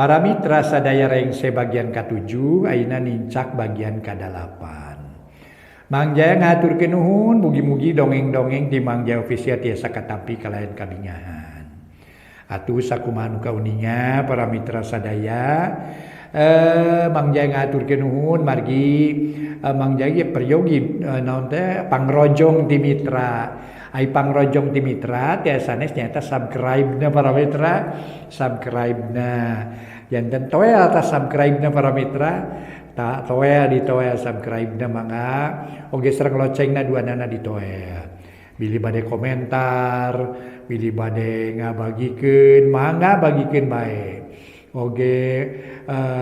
Para mitra sadaya rengse bagian ka-7 ayeuna nincak bagian ka-8. Mang Jaya ngahaturkeun nuhun, mugi-mugi dongeng-dongeng di Mang Jaya Official tiasa katampi kalayan kabingahan. Atuh sakumaha nu kauninga para mitra sadaya, Mang Jaya ngahaturkeun nuhun margi Mang Jaya ge peryogi naon teh pangrojong ti mitra. Ai pangrojong ti mitra tiasa sanes nyaeta subscribe-na para mitra, subscribe-na. Janten toel atas subscribe-na para mitra, ta toel di toel subscribe-na mangga oge sareng loncengna duanana di toel. Bilih bade komentar, bilih bade ngabagikeun, mangga bagikeun bae. Oge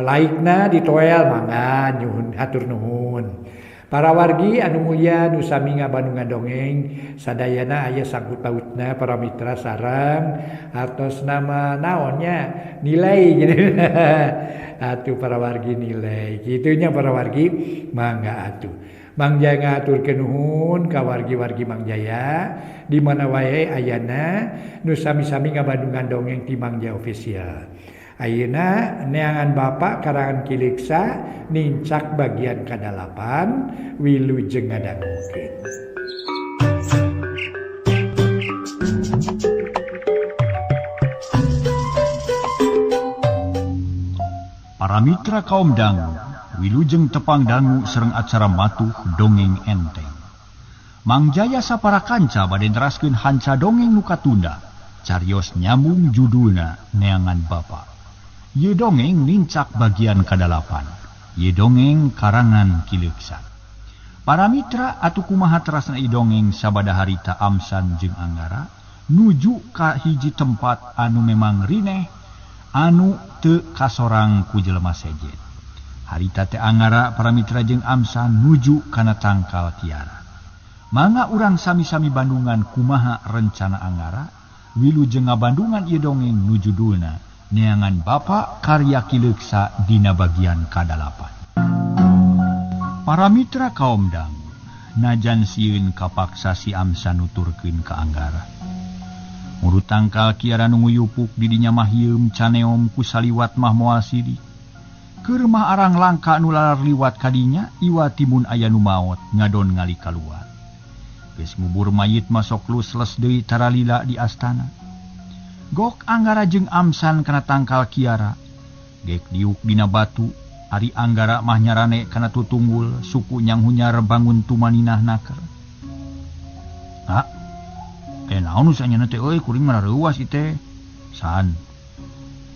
like-na di toel mangga nyuhun hatur nuhun. Para wargi anu mulia nu sami ngabandungan dongeng sadayana aya sangkut pautna para mitra sareng atos nama naonnya nilai gitu. Atuh para wargi nilai kitunya para wargi mangga atuh. Mang Jaya ngahaturkeun nuhun ka wargi-wargi Mang Jaya di mana wae ayana nu sami-sami ngabandungan dongeng ti Mang Jaya Official. Ayeuna neangan Bapak karangan Ki Leuksa nincak bagian ka-8 wilujeng ngadangukeun. Para mitra kaum dangu, wilujeng tepang dangu sareng acara matuh dongeng enteng. Mang Jaya sapara kanca bade neraskeun hanca dongeng nu katunda, carios nyambung judulna Neangan Bapak. Ye dongeng nincak bagian ka-8. Ye dongeng karangan Ki Leuksa. Para mitra atuh kumaha terasna ieu dongeng sabada harita Amsan jeung Anggara nuju ka hiji tempat anu memang rineh anu teu kasorang ku jelema sejen. Harita teh Anggara para mitra jeung Amsan nuju kana tangkal kiara. Mangga urang sami-sami bandungan kumaha rencana Anggara wilujeng ngabandungan ieu dongeng nu judulna Neangan Bapak karya Ki Leuksa dina bagian ka-8. Para mitra kaum dangu, najan sieun kapaksa si Amsan nuturkeun ka Anggara. Muru tangkal kiara nu nguyupuk di dinya mah hieum caneom ku saliwat mah moal sidik. Keur mah arang langka nu lalar liwat kadinya iwa timun aya nu maot ngadon ngali kaluar. Geus ngubur mayit mah sok les deui taralila di astana. Gok Anggara jeung Amsan kana tangkal kiara. Gek diuk dina batu, ari Anggara mah nyarane kana tutunggul, suku nyanghunyar bangun tumaninah naker. Ha? Naon nu sanyana teh euy kuring mah reuas ieu teh. San.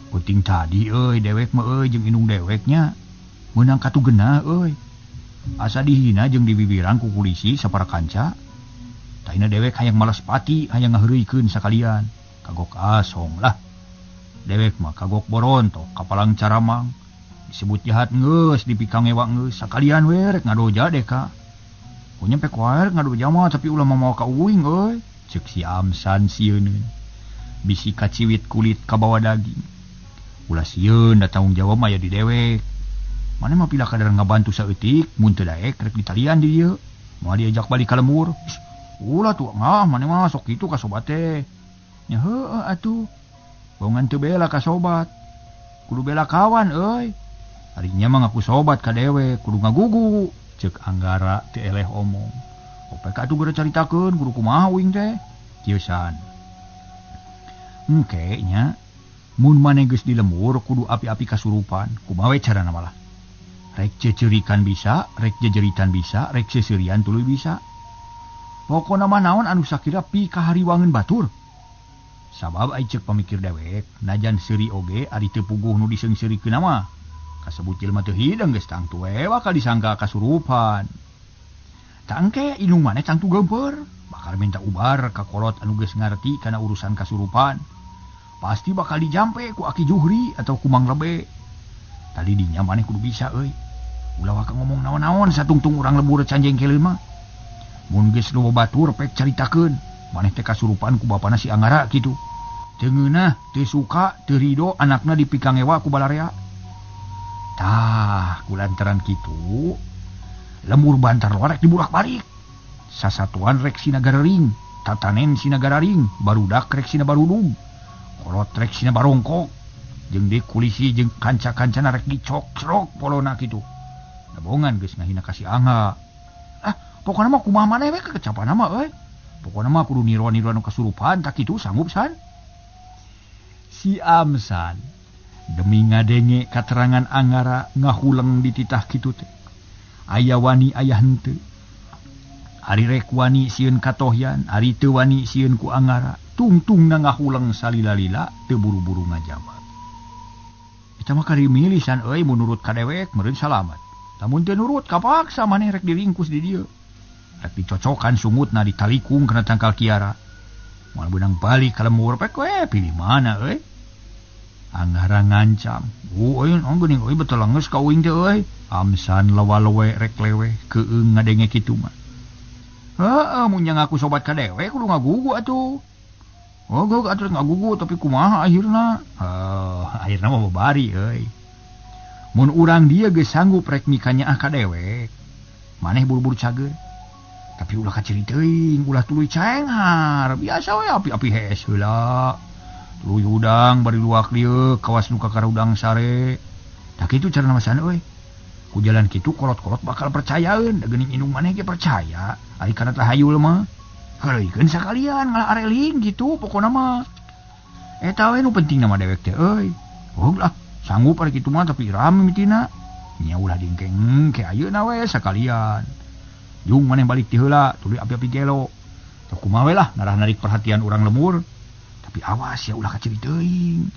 Penting tadi euy dewek mah euy jeung indung deweknya. Meunang katugenah euy. Asa dihina jeung dibibiran ku kulisi sapara kanca. Taina dewek hayang malas pati, hayang ngaheureuykeun sakalian. Kagok asong lah. Dewek mah kagok borontok kapalang caramang. Disebut jahat geus dipikangewa geus sakalian we rek ngadoja deka. Ku nyampe kuaer ngadoja mah tapi ulah mamawa ka uing euy. Ceuk si Amsan sieuneun. Bisi kaciwit kulit kabawa daging. Ulah sieun da tanggung jawab mah aya di dewek. Mane mah pila kadar ngabantu saeutik mun teu daek rek ditalian di dieu. Moal diajak balik ka lembur. Ulah tuh ngah mane mah sok kitu ka sobat teh. Nya heueuh atuh. Bongan teu bela ka sobat. Kudu bela kawan euy. Ari nya mah ngaku sobat ka dewek kudu ngagugu. Ceuk Anggara teu eleh omong. Opek atuh geura caritakeun kudu kumaha uing teh. Kieu san. Engke nya mun maneh geus di lembur kudu api-api kasurupan. Kumaha we carana malah. Rek ceceurikan bisa, rek jejeritan bisa, rek seserian tuluy bisa. Pokona mah naon anu sakira pikahariwangeun batur. Sabab ai ceuk pamikir dewek, najan seuri oge ari teu puguh nu diseungseurikeun mah. Kasebut jelema teu hideng geus tangtu we bakal disangka kasurupan. Tangke indung maneh tangtu geumpeur, bakal minta ubar ka kolot anu geus ngarti kana urusan kasurupan. Pasti bakal dijampe ku Aki Juhri atau ku Mang Lebe. Tadi dinya maneh kudu bisa euy. Ulah waka ngomong naon-naon satungtung urang lembur canjengkeleun mah. Mun geus loba batur pek caritakeun. Maneh teh kasurupan ku bapana si Anggara kitu. Teu ngeunah, teu suka, teu rido anakna dipikangewa ku balarea. Tah, kulantaran kitu lembur bantar lorek diburak-balik. Sasatuan rek sina garering, tatanen sina gararing, barudak rek sina barudug, kolot rek sina barongkok. Jeung deui kulisi jeung kanca-kancana rek dicokcrok polona kitu. Dabongan geus ngahina ka si Angga. Ah, pokona mah kumaha maneh we kekecapan mah euy. Pokona mah kudu niruan-niruan nu kasurupan tak kitu sanggup san. Si Amsan demi ngadenge katerangan Anggara ngahuleng dititah kitu teh. Aya wani aya henteu. Ari rek wani sieun katohyan, ari teu wani sieun ku Anggara. Tungtungna ngahuleng salila-lila teu buru-buru ngajawab. Eta mah kari milih san euy mun nurut ka dewek meureun salamat. Lamun teu nurut kapaksa maneh rek diringkus di dieu. Rek dicocokan sungutna ditalikung kana tangkal kiara. Moal beunang balik ka lembur pek we pilih mana euy. Anggara ngancam. Euy geuning euy betul geus ka uing teh euy. Amsan lawa-lewe rek leweh keung ngadenge kitu mah. Heeh mun nya ngaku sobat ka dewek kudu ngagugu atuh. Oh, gua atuh ngagugu tapi kumaha akhirna? Akhirna mah babari euy. Mun urang dia geus sanggup rek mikanyaah ka dewek. Maneh buru-buru cager. Tapi ulah kaciri teuing, ulah tuluy caenghar. Biasa we api-api hees heula. Tuluy hudang bari luak lieu kawas nu kakarudang sare. Tah kitu carana masan euy. Ku jalan kitu kolot-kolot bakal percayaeun, da geuning indung maneh ge percaya. Ari kana tahayul mah. Heureuykeun sakalian ngalah areling gitu pokona mah. Eta we nu penting nama dewek teh euy. Oh lah, sanggup ari kitu mah tapi rame mitina. Nya ulah dingkeng ke ayeuna we sakalian. Jung maneh balik ti heula, tuluy api-api gelo. Teu kumaha we lah ngarah narik perhatian urang lemur. Tapi awas ya ulah kaciri teuing.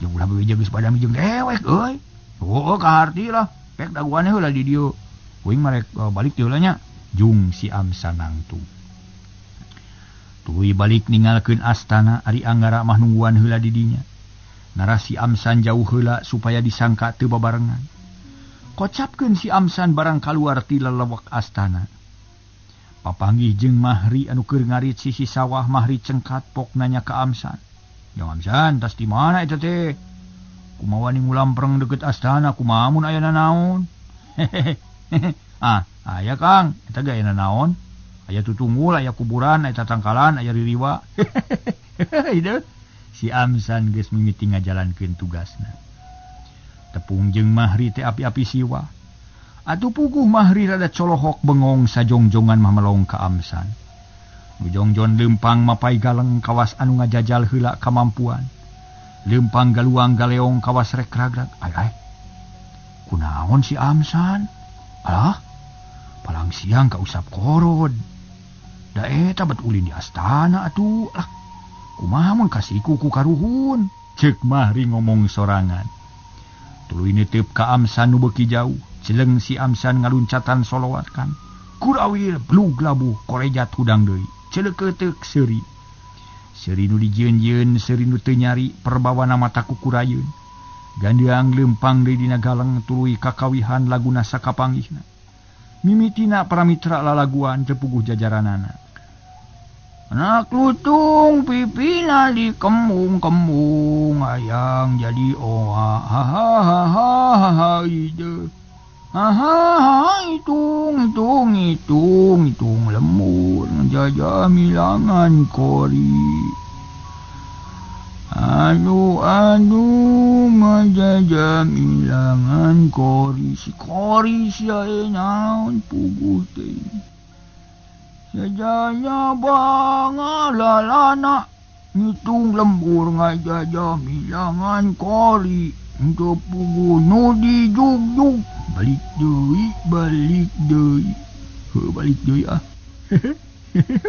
Jeung ulah bebeja geus badami jeung dewek euy. Oh, kaharti lah. Pek daguan heula di dieu. Uing mah rek balik ti heula nya. Jung si Amsan nangtung. Tuluy balik ninggalkeun astana ari Anggara mah nungguan heula di dinya. Narasi Amsan jauh heula supaya disangka teu babarengan. Kocapkeun si Amsan barang kaluar ti lelewek astana. Papanggih jeung Mahri anu keur ngarit sisi sawah Mahri cengkat pok nanya ka Amsan. "Jang Amsan, tas di mana eta teh? Kumaha wani ngulampreng deukeut astana, kumaha mun aya nanaon?" "Ah, aya Kang, eta ge aya nanaon? Aya tutunggul, aya kuburan, aya tatangkalan, aya ririwa." Si Amsan geus mimiti ngajalankeun tugasna. Tepung jeung Mahri teh api-api siwa. Atuh puguh Mahri rada colohok bengong sajongjongan mah melong ka Amsan. Nu jongjon leumpang mapai galeng kawas anu ngajajal heula kamampuan. Leumpang galuang galeong kawas rek ragrag. Ay ay. Kunaon si Amsan? Alah, palang siang kausap korod. Da eta bet ulin di astana atuh. Lah, kumaha mun kasiku ku karuhun? Ceuk Mahri ngomong sorangan. Tuluy nitip ka Amsan nu beuki jauh. Celeng si Amsan ngaluncatan solowakan. Kurawil blug labuh korejat hudang deui. Celeukeuteup seuri. Seuri nu dijieun-jieun, seuri nu teu nyari, perbawana mata kukurayeun. Gandeang leumpang deui dina galeng tuluy kakawihan laguna sakapanggihna. Mimitina para mitra lalaguan teu puguh jajaranana. Anak lutung pipina di kembung-kembung ayang jadi oa ha ha ha ha ha ide. Ha ha ha hitung hitung hitung hitung lemur jajamilangan kori. Aduh aduh majajamilangan kori si kori sia naon puguh teh. Jajanya bangalalana ngitung lembur ngajajamilangan kori untuk puguh nu dijugjug balik deui balik deui heuh balik deui ah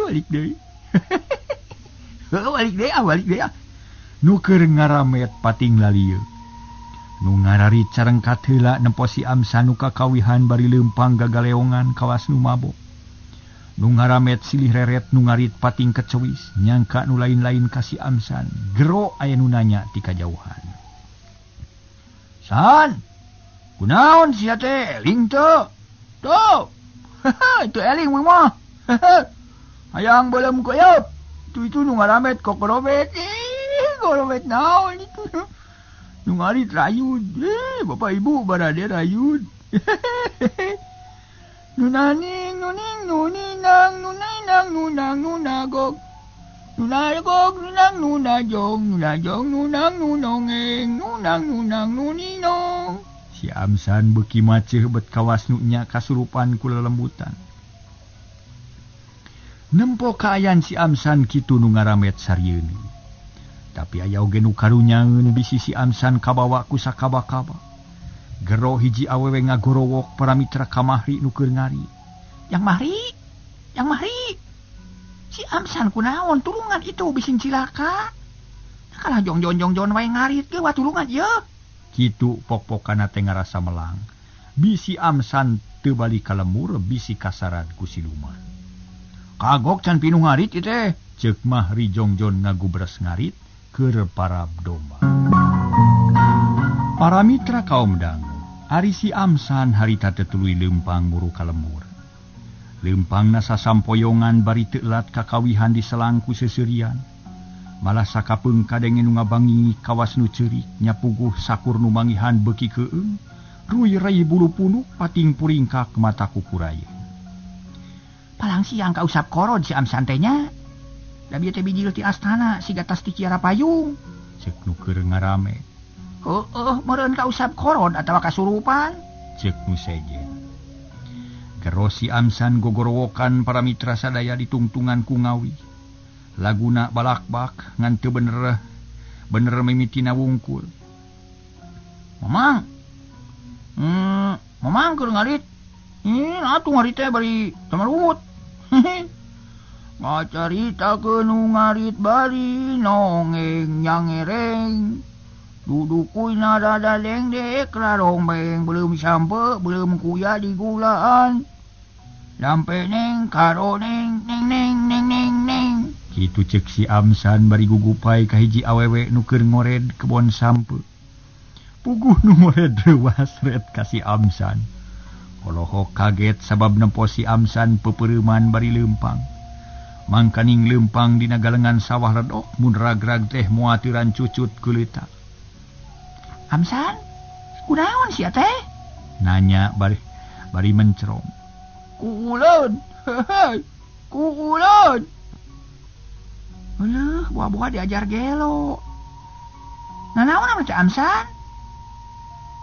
balik deui heuh balik deui ah balik deui ah. Nu keur ngaramet pating lalieu. Nu ngararit carengkat heula nempo si Amsan nu kakawihan bari leumpang gagaleongan kawas nu mabok. Nu ngaramet silih reret nu ngarit pating kecewis nyangka nu lain-lain ka si Amsan. Gero aya nu nanya ti kajauhan. "San, kunaon sia teh eling teu?" "Tuh. Itu eling mah. Hayang beuleum koyop. Itu nu ngaramet kokorobet. Korobet naon itu. Nu ngarit rayud. Bapak ibu barade rayud. Nunaning nuning nuninang nuninang nunang nunagog. Nunagog nunang nunajong nunajong nunang nunongeng nunang nunang nuninong. Si Amsan beuki maceuh bet kawas nu nya kasurupan ku lelembutan. Nempo kaayaan si Amsan kitu nu ngaramet sarieun. Tapi aya oge nu karunyaeun bisi si Amsan kabawa ku sakaba-kaba. Gero hiji awewe ngagorowok para mitra ka Mahri nu keur ngari. Yang Mahri, yang Mahri. Si Amsan kunaon tulungan itu bisin cilaka. Kalah jong-jong-jong-jong wae ngarit ge tulungan ieu. Kitu pok-pokana teh ngarasa melang. Bisi Amsan teu balik ka lemur, bisi kasaran ku siluman. Kagok can pinuh ngarit ieu teh. Ceuk Mahri jongjon ngagubres ngarit keur parab domba. Para mitra kaum dangu, ari si Amsan harita teh tuluy leumpang muru ka lemur. Leumpangna sasampoyongan bari teu elat kakawihan diselang ku seuseurian. Malah sakapeung kadenge nu ngabangi kawas nu ceurik nyapuguh sakur nu mangihan beuki keueung, ruy-ray bulu punuk pating puringkak mata kukurayeun. Palang siang kausap korod si Amsan teh nya. Da bieu teh bijil ti astana siga tas ti Kiara Payung. Ceuk nu keur ngarame. Heueuh, meureun kausap korod atawa kasurupan. Ceuk nu sejen. Gero si Amsan gogorowokan para mitra sadaya ditungtungan ku ngawi. Laguna balakbak ngan teu bener bener mimitina wungkul. Mamang. Mamang keur ngarit. Atuh ngarit teh bari tamarut. Ngacarita nu ngarit bari nongeng nyangereng. Dudukuy narada dengdek rarombeng belum sampe belum kuya di gulaan. Lampe neng karo neng neng neng neng neng neng. Kitu cek si Amsan bari gugupai ka hiji awewe nu keur ngored kebon sampe. Puguh nu ngored reuas red ka si Amsan. Olohok kaget sabab nempo si Amsan peupeureuman bari leumpang. Mangkaning leumpang dina galengan sawah redok mun ragrag teh moatiran cucut kulita. Amsan, kunaon sia teh? Nanya bari mencerong. Kuuleun, hehei, kuuleun. Euleuh, buah-buah diajar gelo. Nanaon anu teh Amsan?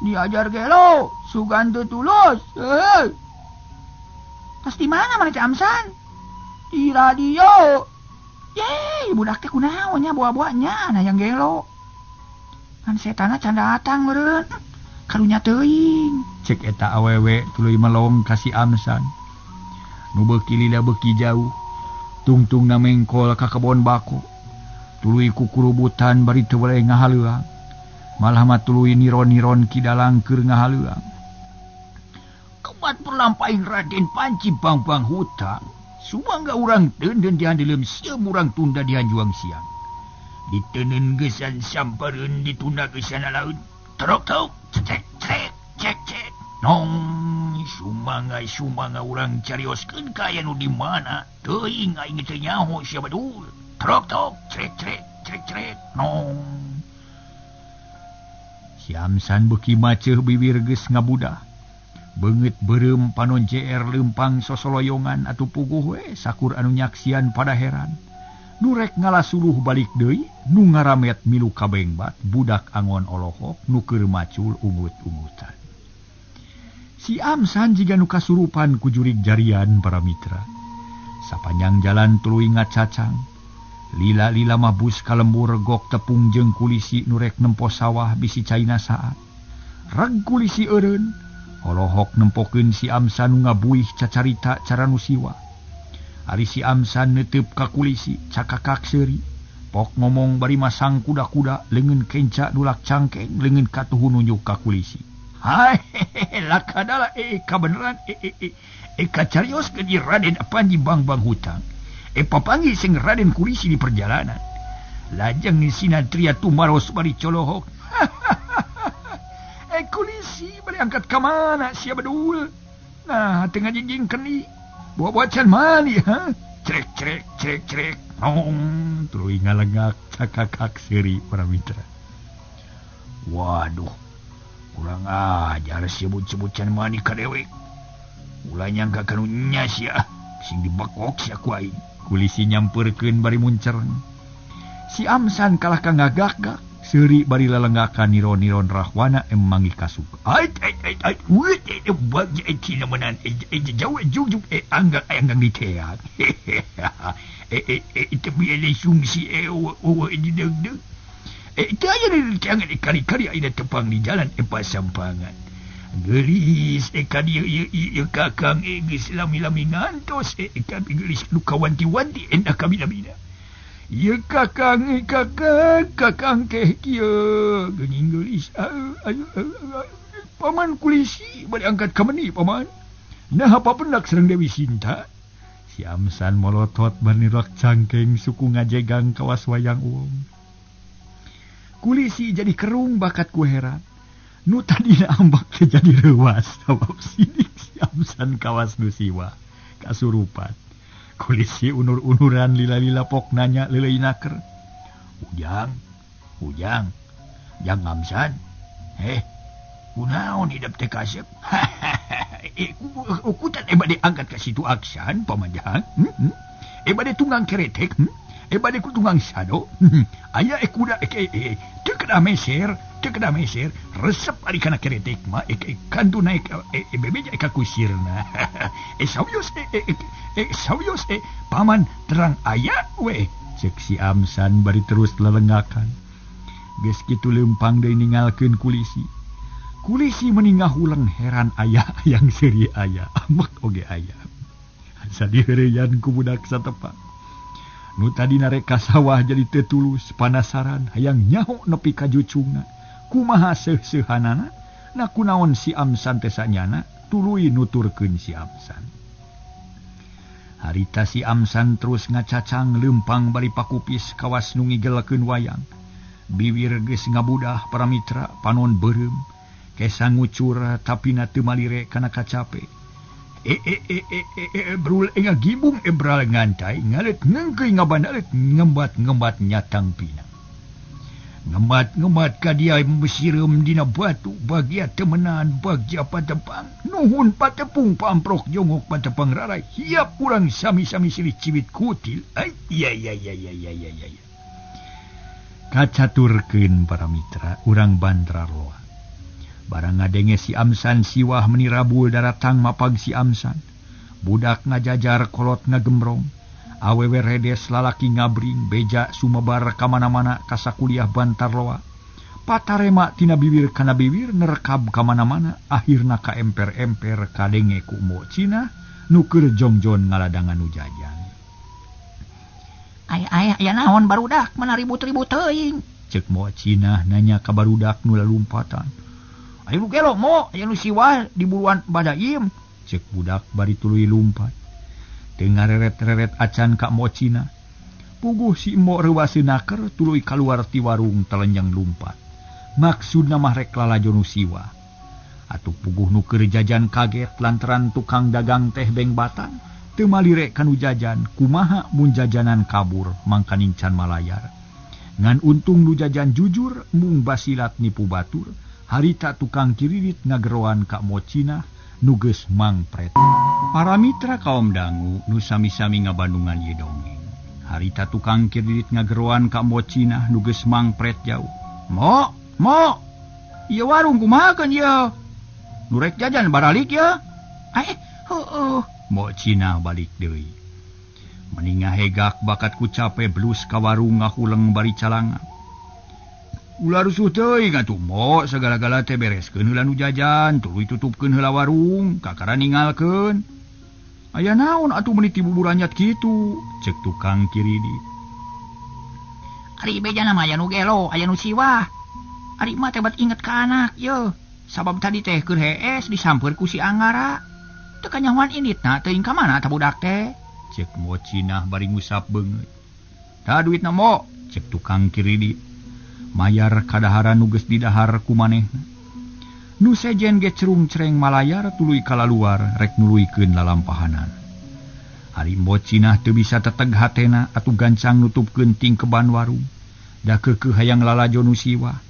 Diajar gelo, sugan teu tulus. Hehei. Tas di mana mana teh Amsan? Di radio. Ye, budak teh kunaon nya buah-buahnya nah yang gelo. Kan setana can datang meureun. Karunya teuing. Cek eta awewe tuluy melong ka si Amsan. Nu beuki lila beuki jauh. Tungtungna mengkol ka kebon bako. Tuluy kukurubutan bari teu weleh ngahaleuang. Malah mah tuluy niron-niron kidalang keur ngahaleuang. Kebat perlampain Raden Panci Bang-bang hutang. Sumangga urang teunden dihandelem sieum urang tunda dihanjuang siang. Diteunun geusan sampareun ditunda geusan laut. Trok tok cek cek cek cek. Nong sumangga sumangga urang carioskeun ka aya nu di mana. Teuing aing teu nyaho sia badul. Trok tok cek cek cek cek. Nong. Si Amsan beuki maceuh bibir geus ngabudah. Beungeut beureum panon JR leumpang sosoloyongan atuh puguh we sakur anu nyaksian pada heran. Nu rek ngalasuluh balik deui, nu ngaramet milu kabengbat budak angon olohok nu keur macul ungut-ungutan. Si Amsan jiga nu kasurupan ku jurig jarian para mitra. Sapanjang jalan tuluy ngacacang. Lila-lila mah bus ka lembur gok tepung jeung kulisi nu rek nempo sawah bisi caina saat. Reg kulisi eureun, olohok nempokeun si Amsan nu ngabuih cacarita cara nu siwa. Ari si Amsan neuteup ka kulisi cakakak seuri. Pok ngomong bari masang kuda-kuda leungeun kenca nulak cangkeng leungeun katuhu nunjuk ka kulisi. Hai lakadala kabeneran kacarios ke di Raden Panji Bang-bang hutang. Papanggih sing Raden Kulisi di perjalanan. Lajeng sinatria tumaros bari colohok. Kulisi bari angkat ka mana sia bedul. Nah tengah jingjing keni. Buah-buah can mani ha. Crek crek crek crek. Nong tuluy ngalengak cakakak seuri para mitra. Waduh. Kurang ajar sebut-sebut can mani ka dewek. Ulah nyangka kanunya sia, sing dibekok sia ku aing. Kulisi nyampeurkeun bari muncereng. Si Amsan kalah ka ngagak-gak, seuri bari lalenggakan niron-niron rahwana emangi kasuk. Ai ai ai ai wit bagi cina menan jauh juk anggang anggang diteak. Itu biar sungsi di deg-deg. Itu aja di tangan kali-kali ada tepang di jalan pasampangan. Gelis ka dieu kakang geus lami-lami ngantos kami gelis nu kawanti-wanti endah kabina-bina. Ieu kakang kakang kakang teh kieu geuning geulis paman kulisi bade angkat ka meni paman. Nah apa pendak sareng Dewi Sinta? Si Amsan molotot bari nirok cangkeng suku ngajegang kawas wayang uong. Kulisi jadi kerung bakat ku heran. Nu tadina ambak teh jadi reuas sabab sidik si Amsan kawas nu siwa kasurupan. Kulisi unur-unuran lila-lila pok nanya leuleuy naker. Ujang, ujang, jang Amsan. Kunaon hidep teh kasep? Ukutan bade angkat ka situ Aksan pamajang. Bade tunggang keretek. Bade ku tunggang sado. Aya kuda teu kedah meser, teu kedah meser, resep ari kana keretek mah kantu naik bebeja ka kusirna. Sawios sawios paman terang aya we. Cek si Amsan bari terus lelengakan. Geus kitu leumpang deui ningalkeun kulisi. Kulisi meningah ulang heran aya yang seuri aya, ambek oge aya. Asa diheureyan ku budak satepak. Nu tadina rek ka sawah jadi teu tulus panasaran hayang nyaho nepi ka jucungna. Kumaha seuh-seuhanana? Na kunaon si Amsan teh sanyana tuluy nuturkeun si Amsan. Harita si Amsan terus ngacacang leumpang bari pakupis kawas nu ngigelkeun wayang. Biwir geus ngabudah para mitra panon beureum. Kesa ngucur tapina teu malire kana kacape. Brul ngagibung ebral ngantai ngalet ngengkeuy ngabanalet ngembat-ngembat nyatang pina. Ngembat-ngembat ka dia besireum dina batu bagia temenan bagia patepang nuhun patepung pamprok jongok patepang rarai hiap urang sami-sami silih ciwit kutil. Ai iya iya iya iya iya iya. Kacaturkeun para mitra urang Bantarloa. Barang ngadenge si Amsan siwah menirabul daratang mapag si Amsan. Budak ngajajar kolot ngagembrong. Awewe redes lalaki ngabring beja sumebar kamana-mana kasakuliah Bantarloa. Patarema tina bibir kana bibir nerekab kamana-mana akhirna ka emper-emper kadenge ku Mo Cina nu keur jongjon ngaladangan nu jajan. Ay ay aya naon barudak mana ribut-ribut teuing? Ceuk Mo Cina nanya ka barudak nu lalumpatan. Ayo nu gelo mo, aya nu siwah di buruan badaim. Cek budak bari tuluy lumpat. Teu ngareret-reret acan ka Mo Cina. Puguh si Mo reuwaseun naker tuluy kaluar ti warung telenjang lumpat. Maksudna mah rek lalajo nu siwah. Atuh puguh nu keur jajan kaget lantaran tukang dagang teh beng batang teu malire kanu jajan, kumaha mun jajanan kabur mangkaning can malayar. Ngan untung nu jajan jujur mung basilat nipu batur. Harita tukang kiridit ngageroan ka Mo Cina nu geus mangpret. Para mitra kaum dangu nu sami-sami ngabandungan ieu dongeng. Harita tukang kiridit ngageroan ka Mo Cina nu geus mangpret jauh. Mo, mo, ieu warung kumaha keun ieu? Nu rek jajan baralik ieu? Heueuh. Mo Cina balik deui. Meni ngahegak bakat ku cape blus ka warung ngahuleng bari calanga. Ulah rusuh teuing atuh mo sagala-gala teh bereskeun heula nu jajan tuluy tutupkeun heula warung kakara ningalkeun. Aya naon atuh meuni ti buburanyat kitu cek tukang kiridit. Ari bejana mah aya nu gelo aya nu siwah. Ari mah teh bat inget ka anak yeuh sabab tadi teh keur hees disampeur ku si Anggara. Teu kanyahoan inditna teuing ka mana ta budak teh? Cek Mo Cina bari ngusap beungeut. Tah duitna mo cek tukang kiridit. Mayar kadaharan nu geus didahar ku manehna. Nu sejen ge cerung-cereng malayar tuluy kalaluar rek nuluykeun lalampahanan. Ari Mo Cina teu bisa teteg hatena atuh gancang nutupkeun tingkeban warung. Da keukeuh hayang lalajo nu siwah.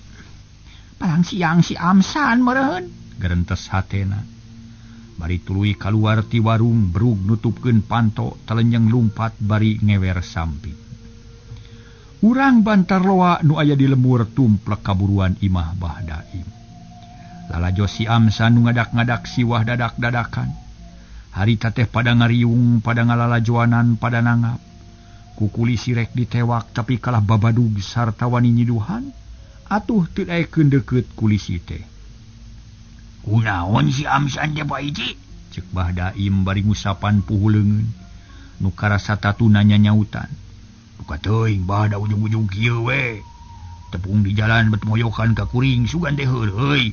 Palang siang si Amsan meureun gerentes hatena. Bari tuluy kaluar ti warung brug nutupkeun panto talenjeng lumpat bari ngewer samping. Urang Bantarloa nu aya di lemur tumplek kaburuan imah Bah Daim. Lalajo si Amsan nu ngadak-ngadak siwah dadak-dadakan. Harita teh pada ngariung, pada ngalalajoanan, pada nangap. Kukulisi rek ditewak tapi kalah babadug sarta wani nyiduhan. Atuh teu daekeun deukeut kulisi teh. Kunaon si Amsan teh Pak Iji? Cek Bah Daim bari ngusapan puhu leungeun. Nu karasa tatuna nyanyautan. Duka teuing bah da ujung-ujung kieu we. Tepung di jalan bet moyokan ka kuring sugan teh heureuy.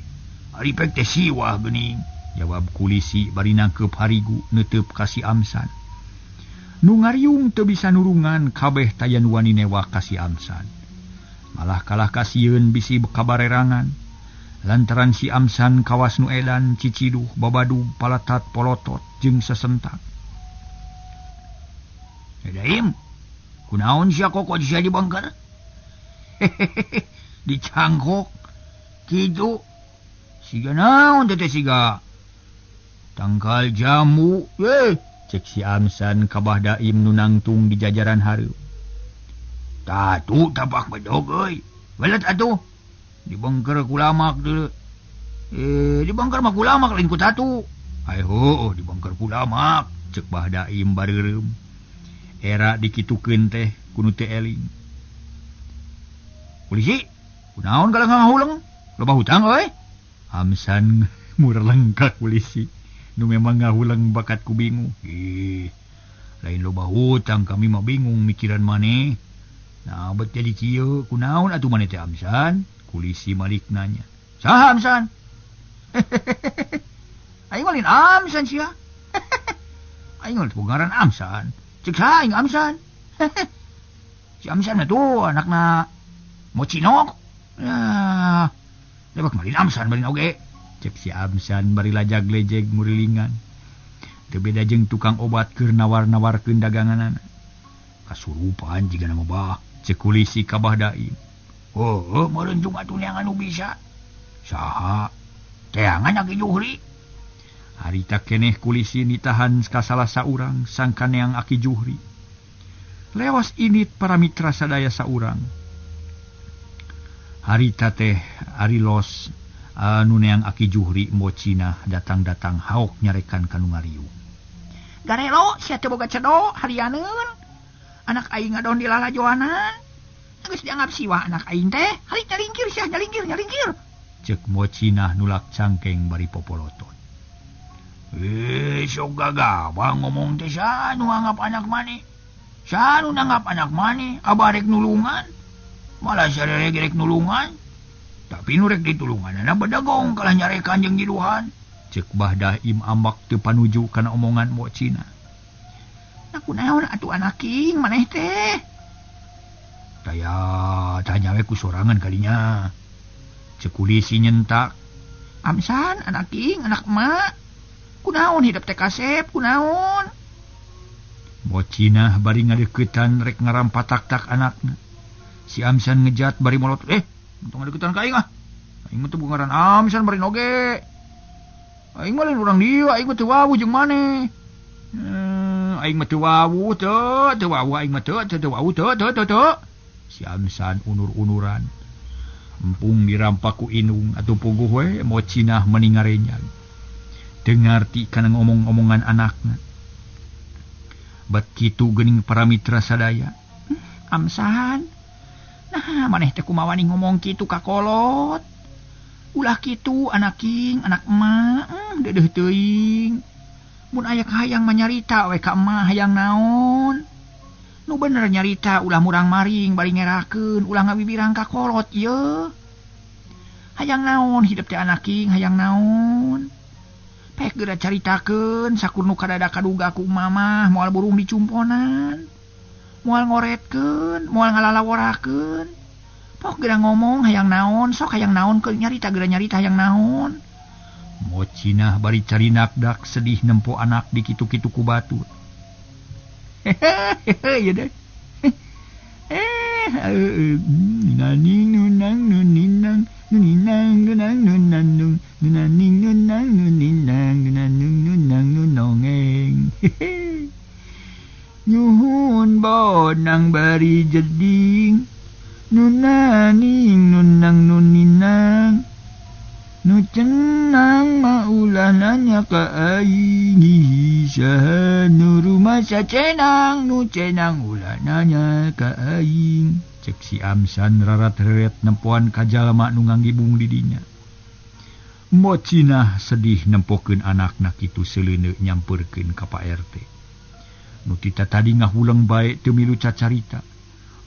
Ari pek teh siwah geuning. Jawab kulisi bari nangkeup harigu neuteup ka si Amsan. Nu ngariung teu bisa nurungan kabeh taya nu wani newak ka si Amsan. Malah kalah kasieun bisi kabarerangan. Lantaran si Amsan kawas nu edan ciciduh babadug palatat polotot jeung sesentak. Daim, kunaon sia kok sia dibongkar? Hehehe, dicangkok. Kitu. Siga naon teh siga? Tangkal jamu, cek si Amsan ka Bah Daim nu nangtung di jajaran hareup. Tatu tapak bedog euy. Welet atuh. Dibongkar ku lamak deuleu. Dibongkar mah ku lamak lain ku tatu. Ai heueuh dibongkar ku lamak, cek Bah Daim bareureum. Era dikitukeun teh kudu teu eling. Polisi, kunaon kalah ngahuleng? Loba hutang euy. Amsan mureleng ka polisi. Nu memang ngahuleng bakat ku bingung. Ih, lain loba hutang kami mah bingung mikiran maneh. Nah, bet jadi kieu, kunaon atuh maneh teh Amsan? Kulisi malik nanya. Saha Amsan? Aing mah lain Amsan sia. Aing mah ngaran Amsan. Cek saha aing Amsan? Si Amsan mah tuh anakna Mocinok. Ya, lebak mah lain Amsan bari oge. Cek si Amsan bari lajag-lejeg murilingan. Teu beda jeung tukang obat keur nawar-nawarkeun daganganana. Kasurupan jiga nama bah. Cek kulisi ka Bah Daim. Oh, meureun atuh neangan nu bisa. Saha? Teangan Aki Juhri. Harita keneh kulisi nitahan ka salah saurang sangka neang Aki Juhri. Lewas init para mitra sadaya saurang. Harita teh ari los anu neang Aki Juhri Mocinah datang-datang haok nyarekan ka nu ngariung. Garelo sia teh boga cedo harianeun. Anak aing ngadon di lalajoanan. Geus dianggap siwa anak aing teh, hari nyalingkir sia nyalingkir nyalingkir. Cek Mocinah nulak cangkeng bari popolotot. Sok gagabah ngomong teh sanu anggap anak maneh. Sanu nanggap anak maneh, abah rek nulungan. Malah sarere rek nulungan. Tapi nu rek ditulunganana bedagong kalah nyarekan jeung jiduhan. Cek Bah Daim ambak teu panuju kana omongan Mocinah. Nah kunaon atuh anak king maneh teh? Taya tanya we ku sorangan kalinya. Cek kulisi nyentak. Amsan anak king anak emak. Kunaon hidup teh kasep kunaon? Mocinah bari ngadeuketan rek ngarampatak-tak anakna. Si Amsan ngejat bari molot, untung ngadeukeutan ka aing ah. Aing mah teu ngaran Amsan bari oge. Aing mah lain urang dieu, aing mah teu wawuh jeung maneh. Aing mah teu wawuh teu, teu wawuh aing mah teu, teu wawuh teu, teu teu teu. Si Amsan unur-unuran. Empung dirampak ku inung atuh puguh we Mocinah meni ngarenyag. Teu ngarti kana ngomong-omongan anakna. Bat kitu geuning para mitra sadaya. Amsan. Nah, maneh teh kumaha wani ngomong kitu ka kolot. Ulah kitu anak king, anak emak, deudeuh teuing. Mun aya kahayang mah nyarita we ka emak hayang naon. Nu bener nyarita ulah murang-maring bari ngerakeun, ulah ngabibirang ka kolot ieu. Hayang naon hidup teh anak king, hayang naon. Pek geura caritakeun sakur nu kadada kaduga ku mamah moal burung dicumponan. Moal ngoretkeun, moal ngalalaworakeun. Pok geura ngomong hayang naon, sok hayang naon keur nyarita geura nyarita hayang naon. Mocinah bari carinakdak sedih nempo anak dikitu-kitu ku batur. Hehehe ya deh. ari jeding nunaning nunang nuninang nu cenang mah ulah nanya ka aing saha nu rumasa cenang nu cenang ulah nanya ka aing. Cek si Amsan rarat-reret nempoan ka jalma nu nganggibung di dinya. Mbok Cinah sedih nempokeun anakna kitu seuleuneu nyamperkeun ka Pak RT. Nu tita tadi ngahuleng bae teu milu cacarita.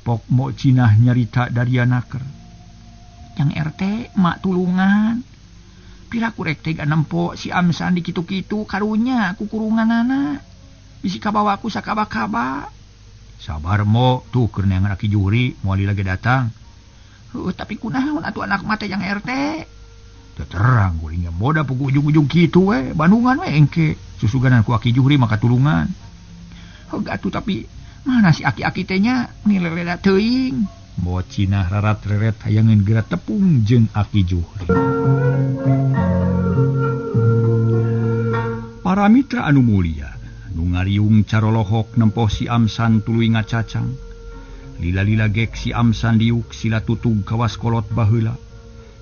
Pok Mbok Cinah nyarita dari anaker. Jang RT mak tulungan. Piraku rek teh nempo si Amsan di kitu-kitu karunya kukurunganana. Bisi kabawa ku sakaba-kaba. Sabar mo, tuh keur neangan Aki Juhri moal lagi datang. Heuh, tapi kunaon atuh anak mah teh jang RT? Teu terang guring nya boda pugu ujung-ujung kitu we, Bandungan we engke. Susuganan ku Aki Juhri maka tulungan. Heuh atuh tapi mana si aki-aki teh nya nileleda teuing. Mbok Cinah rarat-reret hayangeun geura tepung jeung Aki Juhri. Para mitra anu mulia, nu ngariung carolohok nempoh si Amsan tuluy ngacacang. Lila-lila gek si Amsan diuk sila tutug kawas kolot baheula.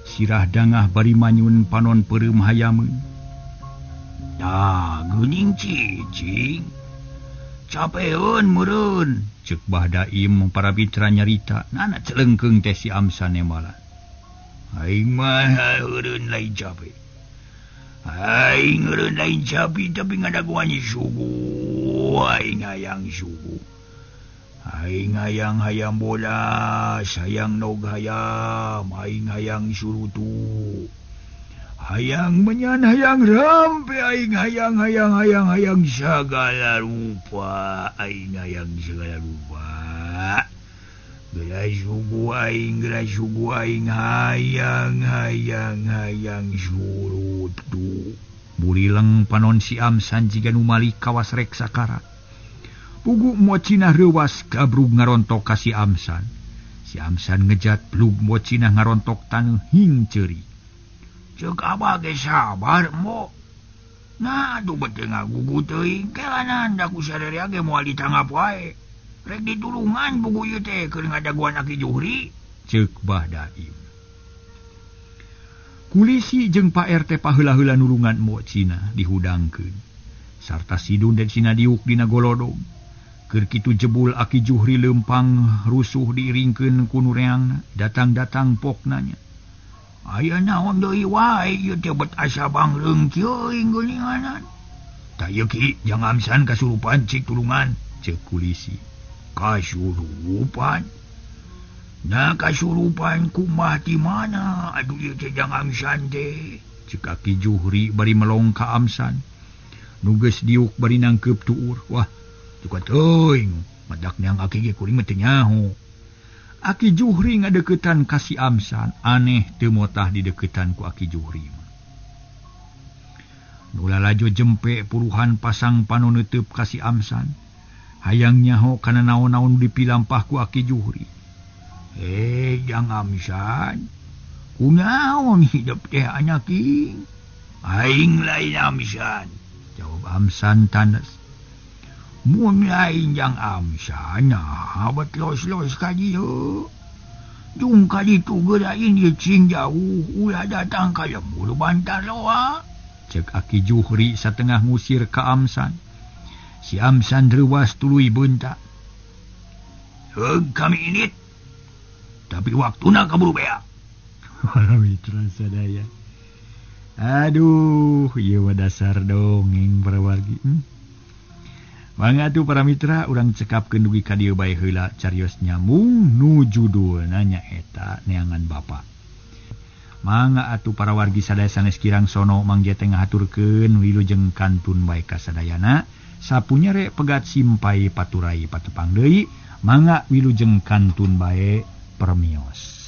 Sirah dangah bari manyun panon peureum hayameun. Tah geuning cicing. Capeun meureun. Ceuk Bah Daim para mitra nyarita, nana celengkeung teh si Amsan nemalan. Aing mah eureun lain cape. Aing eureun lain cape tapi ngadaguan suguh. Aing hayang suguh. Aing hayang hayam bolas, hayang nog hayam, aing hayang surutu. Hayang menyan hayang rampe aing hayang hayang hayang hayang sagala rupa, aing hayang segala rupa. Geura suguh aing hayang hayang hayang surutu. Burileng panon si Amsan jiga nu malik kawas rek sakarat. Pugu Mbok Cinah reuwas gabrug ngarontok ka si Amsan. Si Amsan ngejat blug Mbok Cinah ngarontok taneuh hing ceuri. Ceuk abah ge sabar mbok. Nah atuh beuteung ngagugu teuing kelanan da ku sarerea ge moal ditanggap wae. Rek ditulungan pugu ieu teh keur ngadaguan Aki Juhri. Ceuk Bah Daim. Kulisi jeung Pak RT paheula-heula nulungan Mbok Cinah dihudangkeun. Sarta sidun dan Cina diuk dina golodog. Keur kitu jebul Aki Juhri leumpang rusuh diiringkeun ku nu reangna, datang-datang pok nanya. Aya naon deui wae ieu teh bet asa bangreung teuing geuninganan. Tah ieu ki jang Amsan kasurupan cik tulungan, ceuk kulisi. Kasurupan? Nah kasurupan kumaha ti mana? Aduh ieu teh jang Amsan teh. Ceuk Aki Juhri bari melong ka Amsan. Nu geus diuk bari nangkeup tuur. Wah, tuka teuing, madak neang aki ge kuring mah teu nyaho. Aki Juhri ngadeukeutan ka si Amsan, aneh teu motah dideuketan ku Aki Juhri. Nu lalajo jempe puluhan pasang panon neuteub ka si Amsan. Hayang nyaho kana naon-naon dipilampah ku Aki Juhri. Jang Amsan, kunaon hidup teh anyaking? Aing lain Amsan, jawab Amsan tandas. Mun lain jang Amsan, nah bet los-los ka dieu. Jung ka ditu geura ieu cing jauh, ulah datang ka lembur bantar loa. Ceuk Aki Juhri satengah ngusir ka Amsan. Si Amsan reuwas tuluy beunta. Heug kami init. Tapi waktuna kaburu bea. Para mitra sadaya. Aduh, ieu mah dasar dongeng para wargi. Mangga atuh para mitra urang cekapkeun dugi ka dieu bae heula carios nyambung nu judulna nyaeta neangan bapa. Mangga atuh para wargi sadaya sanes kirang sono mangga teh ngahaturkeun wilujeng kantun bae ka sadayana. Sapunya rek pegat simpai paturai patepang deui, mangga wilujeng kantun bae permios.